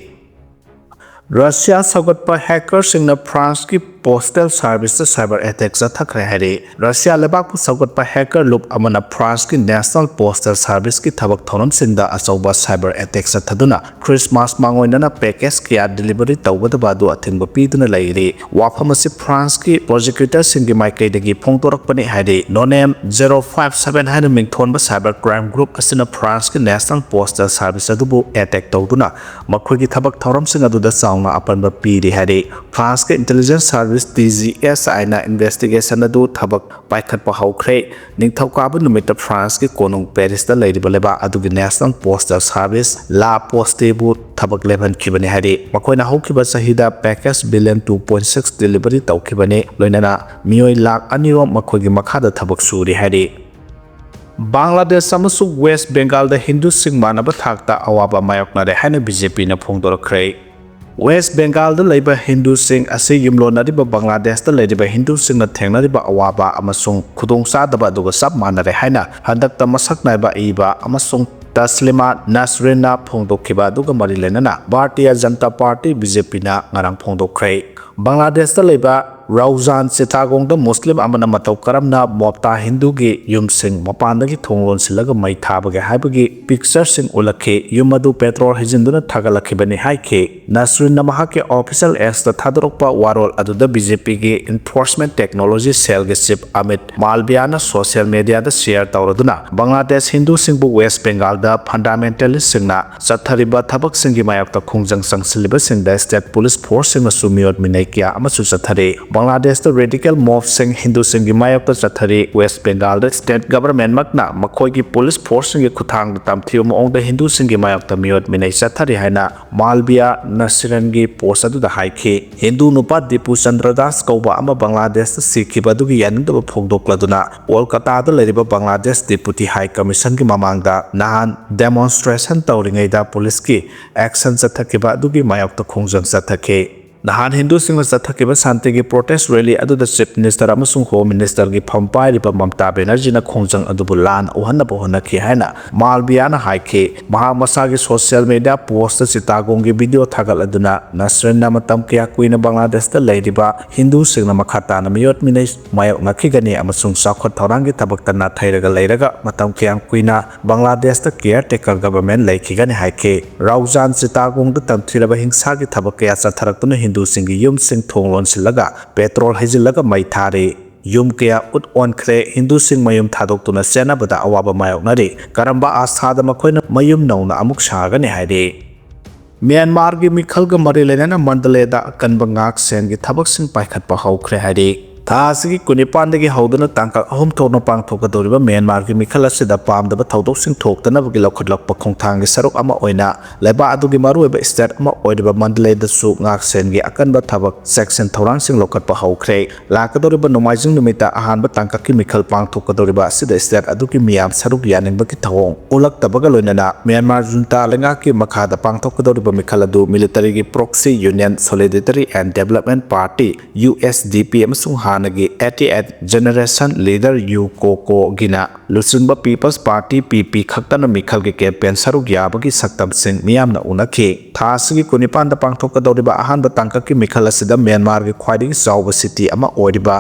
ꯔꯁꯤꯌꯥ ꯁꯧꯒꯠꯄ hacker ꯁꯤꯡꯅ ꯐ꯭ꯔꯥꯟꯁꯀꯤ postal service ꯇ cyber attack ꯆꯠꯊꯈ꯭ꯔꯦ ꯍꯥꯏꯔꯤ꯫ ꯔꯁꯤꯌꯥ ꯂꯩꯕꯥꯛꯄꯨ ꯁꯧꯒꯠꯄ hacker ꯂꯨꯞ ꯑꯃꯅ ꯐ꯭ꯔꯥꯟꯁꯀꯤ National Postal Service ꯀꯤ ꯊꯕꯛ ꯊꯧꯔꯝꯁꯤꯡꯗ ꯑꯆꯧꯕ cyber attack ꯆꯠꯊꯗꯨꯅ Christmas ꯃꯥꯡꯑꯣꯏꯅꯅ package ꯀꯌꯥ delivery ꯇꯧꯒꯗꯕ ꯑꯗꯨ ꯑꯊꯤꯡꯕ ꯄꯤꯗꯨꯅ ꯂꯩꯔꯤ꯫ ꯋꯥꯐꯝ ꯑꯁꯤ ꯐ꯭ꯔꯥꯟꯁꯀꯤ prosecutor ꯁꯤꯡꯒꯤ ꯃꯥꯏꯀꯩꯗꯒꯤ ꯐꯣꯡꯗꯣꯔꯛꯄꯅꯤ ꯍꯥꯏꯔꯤ꯫ No name zero five seven ꯍꯥꯏꯅ ꯃꯤꯡꯊꯣꯟꯕ cyber crime group ꯑꯁꯤꯅ ꯐ꯭ꯔꯥꯟꯁꯀꯤ National Postal Service ꯑꯗꯨꯕꯨ attack ꯇꯧꯗꯨꯅ ꯃꯈꯣꯏꯒꯤ ꯊꯕꯛ ꯊꯧꯔꯝꯁꯤꯡ ꯑꯗꯨꯗ ꯆꯥꯎꯅ ꯑꯄꯟꯕ ꯄꯤꯔꯤ ꯍꯥꯏꯔꯤ꯫ ꯐ꯭ꯔꯥꯟꯁꯀꯤ intelligence service T G S I ꯅ investigation ꯑꯗꯨ ꯊꯕꯛ ꯄꯥꯏꯈꯠꯄ ꯍꯧꯈ꯭ꯔꯦ꯫ ꯅꯤꯡꯊꯧꯀꯥꯕ ꯅꯨꯃꯤꯠꯇ ꯐ꯭ꯔꯥꯟꯁꯀꯤ ꯀꯣꯅꯨꯡ ꯄꯦꯔꯤꯁꯇ ꯂꯩꯔꯤꯕ ꯂꯩꯕꯥꯛ ꯑꯗꯨꯒꯤ National Postal Service, La Poste ꯕꯨ ꯊꯕꯛ ꯂꯦꯞꯍꯟꯈꯤꯕꯅꯤ ꯍꯥꯏꯔꯤ꯫ ꯃꯈꯣꯏꯅ ꯍꯧꯈꯤꯕ ꯆꯍꯤꯗ package billion two point six delivery ꯇꯧꯈꯤꯕꯅꯤ, ꯂꯣꯏꯅꯅ ꯃꯤꯑꯣꯏ ꯂꯥꯈ ꯑꯅꯤꯔꯣꯝ ꯃꯈꯣꯏꯒꯤ ꯃꯈꯥꯗ ꯊꯕꯛ ꯁꯨꯔꯤ ꯍꯥꯏꯔꯤ꯫ ꯕꯪꯒ꯭ꯂꯥꯗꯦꯁ ꯑꯃꯁꯨꯡ ꯋꯦꯁ꯭ꯠ ꯕꯦꯡꯒꯥꯜꯗ ꯍꯤꯟꯗꯨꯁꯤꯡ ꯃꯥꯟꯅꯕ ꯊꯥꯛꯇ ꯑꯋꯥꯕ ꯃꯥꯌꯣꯛꯅꯔꯦ ꯍꯥꯏꯅ B J P ꯅ ꯐꯣꯡꯗꯣꯔꯛꯈ꯭ꯔꯦ꯫ ꯋꯦꯁ ꯕꯦꯡꯒꯥꯜꯗ ꯂꯩꯕ ꯍꯤꯟꯗꯨꯁꯤꯡ ꯑꯁꯤ ꯌꯨꯝꯂꯣꯟꯅꯔꯤꯕ ꯕꯪꯒ꯭ꯂꯥꯗꯦꯁꯇ ꯂꯩꯔꯤꯕ ꯍꯤꯟꯗꯨꯁꯤꯡꯅ ꯊꯦꯡꯅꯔꯤꯕ ꯑꯋꯥꯕ ꯑꯃꯁꯨꯡ ꯈꯨꯗꯣꯡꯆꯥꯗꯕ ꯑꯗꯨꯒ ꯆꯞ ꯃꯥꯟꯅꯔꯦ ꯍꯥꯏꯅ ꯍꯟꯗꯛꯇ ꯃꯁꯛ ꯅꯥꯏꯕ ꯏꯕ ꯑꯃꯁꯨꯡ ꯇꯁꯂꯤꯃꯥ ꯅꯁꯔꯤꯟꯅ ꯐꯣꯡꯗꯣꯛꯈꯤꯕ ꯑꯗꯨꯒ ꯃꯔꯤ ꯂꯩꯅꯅ Bharatiya Janata party, B J ꯄꯤꯅ ꯉꯔꯥꯡ ꯐꯣꯡꯗꯣꯛꯈ꯭ꯔꯦ꯫ ꯕꯪꯒ꯭ꯂꯥꯗꯦꯁꯇ ꯂꯩꯕ ꯔꯧꯖꯥꯟ ꯆꯤꯇꯥꯒꯣꯡꯗ ꯃꯨꯁꯂꯤꯝ ꯑꯃꯅ ꯃꯇꯧ ꯀꯔꯝꯅ ꯃꯣꯞꯇꯥ ꯍꯤꯟꯗꯨꯒꯤ ꯌꯨꯝꯁꯤꯡ ꯃꯄꯥꯟꯗꯒꯤ ꯊꯣꯡ ꯂꯣꯟꯁꯤꯜꯂꯒ ꯃꯩ ꯊꯥꯕꯒꯦ ꯍꯥꯏꯕꯒꯤ ꯄꯤꯛꯆꯔꯁꯤꯡ ꯎꯠꯂꯛꯈꯤ꯫ ꯌꯨꯝ ꯑꯗꯨ ꯄꯦꯇ꯭ꯔꯣꯜ ꯍꯩꯖꯤꯟꯗꯨꯅ ꯊꯥꯒꯠꯂꯛꯈꯤꯕꯅꯤ ꯍꯥꯏꯈꯤ꯫ ꯅꯁꯔꯤꯟꯅ ꯃꯍꯥꯛꯀꯤ ꯑꯣꯐꯤꯁꯤꯌꯦꯜ ꯑꯦꯛꯁꯇ ꯊꯥꯗꯣꯔꯛꯄ ꯋꯥꯔꯣꯜ ꯑꯗꯨꯗ ꯕꯤ ꯖꯦ ꯄꯤꯒꯤ ꯏꯟꯐꯣꯔꯁꯃꯦꯟ ꯇꯦꯛꯅꯣꯂꯣꯖꯤ ꯁꯦꯜꯒꯤ ꯆꯤꯐ ꯑꯃꯤꯠ ꯃꯥꯜꯕꯤꯌꯥꯅ ꯁꯣꯁꯤꯌꯦꯜ ꯃꯤꯗꯤꯌꯥꯗ ꯁꯦꯌꯔ ꯇꯧꯔꯗꯨꯅ ꯕꯪꯒ꯭ꯂꯥꯗꯦꯁ ꯍꯤꯟꯗꯨꯁꯤꯡꯕꯨ ꯋꯦꯁ ꯕꯦꯡꯒꯥꯜꯗ ꯐꯟꯗꯥꯃꯦꯟꯇꯦꯂꯤꯁꯁꯤꯡꯅ ꯆꯠꯊꯔꯤꯕ ꯊꯕꯛꯁꯤꯡꯒꯤ ꯃꯥꯌꯣꯛꯇ ꯈꯣꯡꯖꯪ ꯆꯪꯁꯤꯜꯂꯤꯕꯁꯤꯡꯗ ꯁ꯭ꯇꯦꯠ ꯄꯨꯂꯤꯁ ꯐꯣꯔꯁꯁꯤꯡꯅꯁꯨ ꯃꯤꯑꯣꯠ ꯃꯤꯅꯩ ꯀꯌꯥ ꯑꯃꯁꯨ ꯆꯠꯊꯔꯤ꯫ ꯕꯪꯒ꯭ꯂꯥꯗꯦꯁꯇ ꯔꯦꯗꯤꯀꯦꯜ ꯃꯣꯕꯁꯤꯡ ꯍꯤꯟꯗꯨꯁꯤꯡꯒꯤ ꯃꯥꯌꯣꯛꯇ ꯆꯠꯊꯔꯤ꯫ ꯋꯦꯁ ꯕꯦꯡꯒꯥꯜꯗ ꯁ꯭ꯇꯦꯠ ꯒꯚꯔꯟꯃꯦꯟꯠꯃꯛꯅ ꯃꯈꯣꯏꯒꯤ ꯄꯨꯂꯤꯁ ꯐꯣꯔꯁꯁꯤꯡꯒꯤ ꯈꯨꯠꯊꯥꯡꯗ ꯇꯝꯊꯤꯕ ꯃꯑꯣꯡꯗ ꯍꯤꯟꯗꯨꯁꯤꯡꯒꯤ ꯃꯥꯌꯣꯛꯇ ꯃꯤꯑꯣꯠ ꯃꯤꯅꯩ ꯆꯠꯊꯔꯤ ꯍꯥꯏꯅ ꯃꯥꯜꯕꯤꯌꯥ ꯅꯁꯤꯔꯟꯒꯤ ꯄꯣꯁ ꯑꯗꯨꯗ ꯍꯥꯏꯈꯤ꯫ ꯍꯤꯟꯗꯨ ꯅꯨꯄꯥ ꯗꯤꯄꯨ ꯆꯟꯗ꯭ꯔ ꯗꯥꯁ ꯀꯧꯕ ꯑꯃ ꯕꯪꯒ꯭ꯂꯥꯗꯦꯁꯇ ꯁꯤꯈꯤꯕ ꯑꯗꯨꯒꯤ ꯌꯥꯅꯤꯡꯗꯕ ꯐꯣꯡꯗꯣꯛꯂꯗꯨꯅ ꯀꯣꯜꯀꯇꯥꯗ ꯂꯩꯔꯤꯕ ꯕꯪꯒ꯭ꯂꯥꯗꯦꯁ ꯗꯤꯄꯨꯇꯤ ꯍꯥꯏ ꯀꯃꯤꯁꯟꯒꯤ ꯃꯃꯥꯡꯗ ꯅꯍꯥꯟ ꯗꯦꯃꯣꯟꯁꯇ꯭ꯔꯦꯁꯟ ꯇꯧꯔꯤꯉꯩꯗ ꯄꯨꯂꯤꯁꯀꯤ ꯑꯦꯛꯁꯟ ꯆꯠꯊꯈꯤꯕ ꯑꯗꯨꯒꯤ ꯃꯥꯌꯣꯛꯇ ꯈꯣꯡꯖꯪ ꯆꯠꯊꯈꯤ꯫ ꯅꯍꯥꯟ ꯍꯤꯟꯗꯨꯁꯤꯡꯅ ꯆꯠꯊꯈꯤꯕ ꯁꯥꯟꯇꯤꯒꯤ ꯄ꯭ꯔꯣꯇꯦꯁ ꯔꯦꯂꯤ ꯑꯗꯨꯗ ꯆꯤꯐ ꯃꯤꯅꯤꯁꯇꯔ ꯑꯃꯁꯨꯡ ꯍꯣꯝ ꯃꯤꯅꯤꯁꯇꯔꯒꯤ ꯐꯝ ꯄꯥꯏꯔꯤꯕ ꯃꯃꯇꯥ ꯕꯦꯅꯔꯖꯤꯅ ꯈꯣꯡꯖꯪ ꯑꯗꯨꯕꯨ ꯂꯥꯟꯅ ꯎꯍꯟꯅꯕ ꯍꯣꯠꯅꯈꯤ ꯍꯥꯏꯅ ꯃꯥꯜꯕꯤꯌꯥꯅ ꯍꯥꯏꯈꯤ꯫ ꯃꯍꯥꯛ ꯃꯁꯥꯒꯤ ꯁꯣꯁꯤꯌꯦꯜ ꯃꯤꯗꯤꯌꯥ ꯄꯣꯁꯇ ꯆꯤꯇꯥꯒꯣꯡꯒꯤ ꯚꯤꯗꯤꯑꯣ ꯊꯥꯒꯠꯂꯗꯨꯅ ꯅꯁꯔꯤꯟꯅ ꯃꯇꯝ ꯀꯌꯥ ꯀꯨꯏꯅ ꯕꯪꯒ꯭ꯂꯥꯗꯦꯁꯇ ꯂꯩꯔꯤꯕ ꯍꯤꯟꯗꯨꯁꯤꯡꯅ ꯃꯈꯥ ꯇꯥꯅ ꯃꯤꯑꯣꯠ ꯃꯤꯅꯩ ꯃꯥꯌꯣꯛꯅꯈꯤꯒꯅꯤ ꯑꯃꯁꯨꯡ ꯆꯥꯎꯈꯠ ꯊꯧꯔꯥꯡꯒꯤ ꯊꯕꯛꯇ ꯅꯥꯊꯩꯔꯒ ꯂꯩꯔꯒ ꯃꯇꯝ ꯀꯌꯥꯝ ꯀꯨꯏꯅ ꯕꯪꯒ꯭ꯂꯥꯗꯦꯁꯇ ꯀꯤꯌꯔ ꯇꯦꯀꯔ ꯒꯚꯔꯟꯃꯦꯟꯠ ꯂꯩꯈꯤꯒꯅꯤ ꯍꯥꯏꯈꯤ꯫ ꯔꯧꯖꯥꯟ ꯆꯤꯇꯥꯒꯣꯡꯗ ꯇꯝꯊꯤꯔꯕ ꯍꯤꯡꯁꯥꯒꯤ ꯊꯕꯛ ꯀꯌꯥ ꯆꯠꯊꯔꯛꯇꯨꯅ ꯍꯤꯟꯗꯨꯁꯤꯡꯒꯤ ꯌꯨꯝꯁꯤꯡ ꯊꯣꯡ ꯂꯣꯟꯁꯤꯜꯂꯒ ꯄꯦꯇ꯭ꯔꯣꯜ ꯍꯩꯖꯤꯜꯂꯒ ꯃꯩ ꯊꯥꯔꯤ꯫ ꯌꯨꯝ ꯀꯌꯥ ꯎꯠ ꯑꯣꯟꯈ꯭ꯔꯦ꯫ ꯍꯤꯟꯗꯨꯁꯤꯡ ꯃꯌꯨꯝ ꯊꯥꯗꯣꯛꯇꯨꯅ ꯆꯦꯟꯅꯕꯗ ꯑꯋꯥꯕ ꯃꯥꯌꯣꯛꯅꯔꯤ꯫ ꯀꯔꯝꯕ ꯑꯥꯁꯥꯗ ꯃꯈꯣꯏꯅ ꯃꯌꯨꯝ ꯅꯧꯅ ꯑꯃꯨꯛ ꯁꯥꯒꯅꯤ ꯍꯥꯏꯔꯤ? ꯃ꯭ꯌꯥꯟꯃꯥꯔꯒꯤ ꯃꯤꯈꯜꯒ ꯃꯔꯤ ꯂꯩꯅꯅ ꯃꯟꯗꯂꯦꯗ ꯑꯀꯟꯕ ꯉꯥꯛ ꯁꯦꯟꯒꯤ ꯊꯕꯛꯁꯤꯡ ꯄꯥꯏꯈꯠꯄ ꯍꯧꯈ꯭ꯔꯦ ꯍꯥꯏꯔꯤ꯫ ꯊꯥ ꯑꯁꯤꯒꯤ ꯀꯨꯟꯅꯤꯄꯥꯟꯗꯒꯤ ꯍꯧꯗꯨꯅ ꯇꯥꯡꯀꯛ ꯑꯍꯨꯝ ꯊꯣꯛꯅ ꯄꯥꯡꯊꯣꯛꯀꯗꯧꯔꯤꯕ ꯃ꯭ꯌꯥꯟꯃꯥꯔꯒꯤ ꯃꯤꯈꯜ ꯑꯁꯤꯗ ꯄꯥꯝꯗꯕ ꯊꯧꯗꯣꯛꯁꯤꯡ ꯊꯣꯛꯇꯅꯕꯒꯤ ꯂꯧꯈꯠꯂꯛꯄ ꯈꯣꯡꯊꯥꯡꯒꯤ ꯁꯔꯨꯛ ꯑꯃ ꯑꯣꯏꯅ ꯂꯩꯕꯥꯛ ꯑꯗꯨꯒꯤ ꯃꯔꯨꯑꯣꯏꯕ ꯁ꯭ꯇꯦꯠ ꯑꯃ ꯑꯣꯏꯔꯤꯕ ꯃꯟꯗꯂꯦꯗꯁꯨ ꯉꯥꯛꯁꯦꯟꯒꯤ ꯑꯀꯟꯕ ꯊꯕꯛ ꯆꯦꯛꯁꯤꯟ ꯊꯧꯔꯥꯡꯁꯤꯡ ꯂꯧꯈꯠꯄ ꯍꯧꯈ꯭ꯔꯦ꯫ ꯂꯥꯛꯀꯗꯧꯔꯤꯕ ꯅꯣꯡꯃꯥꯏꯖꯤꯡ ꯅꯨꯃꯤꯠꯇ ꯑꯍꯥꯟꯕ ꯇꯥꯡꯀꯛꯀꯤ ꯃꯤꯈꯜ ꯄꯥꯡꯊꯣꯛꯀꯗꯧꯔꯤꯕ ꯑꯁꯤꯗ ꯁ꯭ꯇꯦꯠ ꯑꯗꯨꯒꯤ ꯃꯤꯌꯥꯝ ꯁꯔꯨꯛ ꯌꯥꯅꯤꯡꯕꯒꯤ ꯊꯧꯑꯣꯡ ꯎꯠꯂꯛꯇꯕꯒ ꯂꯣꯏꯅꯅ ꯃ꯭ꯌꯥꯟꯃꯥꯔ ꯖꯨꯟꯇꯥ ꯂꯩꯉꯥꯛꯀꯤ ꯃꯈꯥꯗ ꯄꯥꯡꯊꯣꯛꯀꯗꯧꯔꯤꯕ ꯃꯤꯈꯜ ꯑꯗꯨ ꯃꯤꯂꯤꯇꯔꯤꯒꯤ proxy union solidarity and development party, U S D P, ꯑꯃꯁꯨꯡ ꯍꯥꯟꯅꯒꯤ eighty eight generation leader U ꯀꯣꯀꯣꯒꯤꯅ ꯂꯨꯆꯤꯡꯕ ꯄꯤꯄꯜꯁ ꯄꯥꯔꯇꯤ, ꯄꯤ ꯄꯤ, ꯈꯛꯇꯅ ꯃꯤꯈꯜꯒꯤ ꯀꯦꯝꯄꯦꯟ ꯁꯔꯨꯛ ꯌꯥꯕꯒꯤ ꯁꯛꯇꯝꯁꯤꯡ ꯃꯤꯌꯥꯝꯅ ꯎꯅꯈꯤ꯫ ꯊꯥ ꯑꯁꯤꯒꯤ ꯀꯨꯟꯅꯤꯄꯥꯟꯗ ꯄꯥꯡꯊꯣꯛꯀꯗꯧꯔꯤꯕ ꯑꯍꯥꯟꯕ ꯇꯥꯡꯀꯛꯀꯤ ꯃꯤꯈꯜ ꯑꯁꯤꯗ ꯃ꯭ꯌꯥꯟꯃꯥꯔꯒꯤ ꯈ꯭ꯋꯥꯏꯗꯒꯤ ꯆꯥꯎꯕ ꯁꯤꯇꯤ ꯑꯃ ꯑꯣꯏꯔꯤꯕ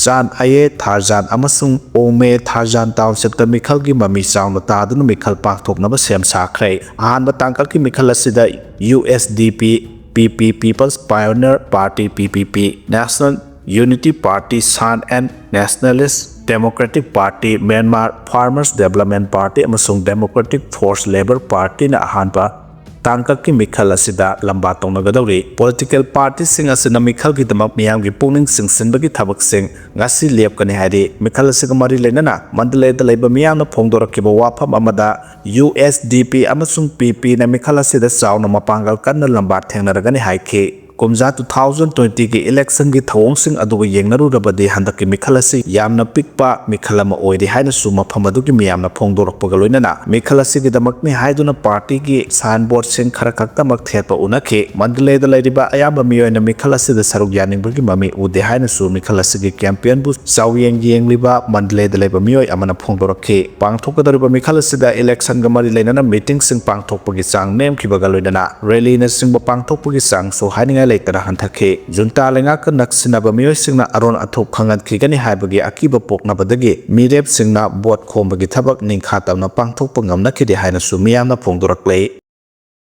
ꯆꯥꯟ ꯑꯌꯦ ꯊꯥꯔꯖꯥꯟ ꯑꯃꯁꯨꯡ ꯑꯣꯃꯦ ꯊꯥꯔꯖꯥꯟ ꯇꯥꯎꯟꯁꯤꯞꯇ ꯃꯤꯈꯜꯒꯤ ꯃꯃꯤ ꯆꯥꯎꯅ ꯇꯥꯗꯨꯅ ꯃꯤꯈꯜ ꯄꯥꯡꯊꯣꯛꯅꯕ ꯁꯦꯝ ꯁꯥꯈ꯭ꯔꯦ꯫ ꯑꯍꯥꯟꯕ ꯇꯥꯡꯀꯛꯀꯤ ꯃꯤꯈꯜ ꯑꯁꯤꯗ U S D P, P P, people's pioneer party, P P P, national unity party, Shan and nationalities democratic party, Myanmar farmers development party ꯑꯃꯁꯨꯡ ꯗꯦꯃꯣꯀ꯭ꯔꯦꯇꯤꯛ ꯐꯣꯔꯁ ꯂꯦꯕꯔ ꯄꯥꯔꯇꯤꯅ ꯑꯍꯥꯟꯕ ꯇꯥꯡꯀꯛꯀꯤ ꯃꯤꯈꯜ ꯑꯁꯤꯗ ꯂꯝꯕꯥ ꯇꯧꯅꯒꯗꯧꯔꯤ꯫ ꯄꯣꯂꯤꯇꯤꯀꯦꯜ ꯄꯥꯔꯇꯤꯁꯤꯡ ꯑꯁꯤꯅ ꯃꯤꯈꯜꯒꯤꯗꯃꯛ ꯃꯤꯌꯥꯝꯒꯤ ꯄꯨꯛꯅꯤꯡ ꯆꯤꯡꯁꯤꯟꯕꯒꯤ ꯊꯕꯛꯁꯤꯡ ꯉꯁꯤ ꯂꯦꯞꯀꯅꯤ ꯍꯥꯏꯔꯤ꯫ ꯃꯤꯈꯜ ꯑꯁꯤꯒ ꯃꯔꯤ ꯂꯩꯅꯅ ꯃꯟꯗꯂꯦꯗ ꯂꯩꯕ ꯃꯤꯌꯥꯝꯅ ꯐꯣꯡꯗꯣꯔꯛꯈꯤꯕ ꯋꯥꯐꯝ ꯑꯃꯗ ꯌꯨ ꯑꯦꯁ ꯗꯤ ꯄꯤ ꯑꯃꯁꯨꯡ ꯄꯤ ꯄꯤꯅ ꯃꯤꯈꯜ ꯑꯁꯤꯗ ꯆꯥꯎꯅ ꯃꯄꯥꯡꯒꯜ ꯀꯟꯅ ꯂꯝꯕꯥ ꯊꯦꯡꯅꯔꯒꯅꯤ ꯍꯥꯏꯈꯤ꯫ ꯀꯨꯝꯖꯥ ꯇꯨ ꯊꯥꯎꯖꯟ ꯇ꯭ꯋꯦꯟꯇꯤꯒꯤ ꯏꯂꯦꯛꯁꯟꯒꯤ ꯊꯧꯑꯣꯡꯁꯤꯡ ꯑꯗꯨꯒ ꯌꯦꯡꯅꯔꯨꯔꯕꯗꯤ ꯍꯟꯗꯛꯀꯤ ꯃꯤꯈꯜ ꯑꯁꯤ ꯌꯥꯝꯅ ꯄꯤꯛꯄ ꯃꯤꯈꯜ ꯑꯃ ꯑꯣꯏꯔꯤ ꯍꯥꯏꯅꯁꯨ ꯃꯐꯝ ꯑꯗꯨꯒꯤ ꯃꯤꯌꯥꯝꯅ ꯐꯣꯡꯗꯣꯔꯛꯄꯒ ꯂꯣꯏꯅꯅ ꯃꯤꯈꯜ ꯑꯁꯤꯒꯤꯗꯃꯛꯅꯤ ꯍꯥꯏꯗꯨꯅ ꯄꯥꯔꯇꯤꯒꯤ ꯁꯥꯏꯟꯕꯣꯔꯗꯁꯤꯡ ꯈꯔ ꯈꯛꯇꯃꯛ ꯊꯦꯠꯄ ꯎꯅꯈꯤ꯫ ꯃꯟꯗꯂꯦꯗ ꯂꯩꯔꯤꯕ ꯑꯌꯥꯝꯕ ꯃꯤꯑꯣꯏꯅ ꯃꯤꯈꯜ ꯑꯁꯤꯗ ꯁꯔꯨꯛ ꯌꯥꯅꯤꯡꯕꯒꯤ ꯃꯃꯤ ꯎꯗꯦ ꯍꯥꯏꯅꯁꯨ ꯃꯤꯈꯜ ꯑꯁꯤꯒꯤ ꯀꯦꯝꯄꯦꯟꯕꯨ ꯆꯥꯎꯌꯦꯡ ꯌꯦꯡꯂꯤꯕ ꯃꯟꯗꯂꯦꯗ ꯂꯩꯕ ꯃꯤꯑꯣꯏ ꯑꯃꯅ ꯐꯣꯡꯗꯣꯔꯛꯈꯤ꯫ ꯄꯥꯡꯊꯣꯛꯀꯗꯧꯔꯤꯕ ꯃꯤꯈꯜ ꯑꯁꯤꯗ ꯏꯂꯦꯛꯁꯟꯒ ꯃꯔꯤ ꯂꯩꯅꯅ ꯃꯤꯇꯤꯡꯁꯤꯡ ꯄꯥꯡꯊꯣꯛꯄꯒꯤ ꯆꯥꯡ ꯅꯦꯝꯈꯤꯕꯒ ꯂꯣꯏꯅꯅ ꯔꯦꯂꯤꯅꯆꯤꯡꯕ ꯄꯥꯡꯊꯣꯛꯄꯒꯤ ꯆꯥꯡꯁꯨ ꯍꯥꯏꯅꯤꯡꯉꯥꯏ ꯂꯩꯇꯅ ꯍꯟꯊꯈꯤ꯫ ꯖꯨꯟꯇꯥ ꯂꯩꯉꯥꯛꯀ ꯅꯛꯁꯤꯟꯅꯕ ꯃꯤꯑꯣꯏꯁꯤꯡꯅ ꯑꯔꯣꯟ ꯑꯊꯨꯞ ꯈꯪꯍꯟꯈꯤꯒꯅꯤ ꯍꯥꯏꯕꯒꯤ ꯑꯀꯤꯕ ꯄꯣꯛꯅꯕꯗꯒꯤ ꯃꯤꯔꯦꯞꯁꯤꯡꯅ ꯚꯣꯠ ꯈꯣꯝꯕꯒꯤ ꯊꯕꯛ ꯅꯤꯡꯈꯥ ꯇꯝꯅ ꯄꯥꯡꯊꯣꯛꯄ ꯉꯝꯅꯈꯤꯗꯦ ꯍꯥꯏꯅꯁꯨ ꯃꯤꯌꯥꯝꯅ ꯐꯣꯡꯗꯣꯔꯛꯂꯤ꯫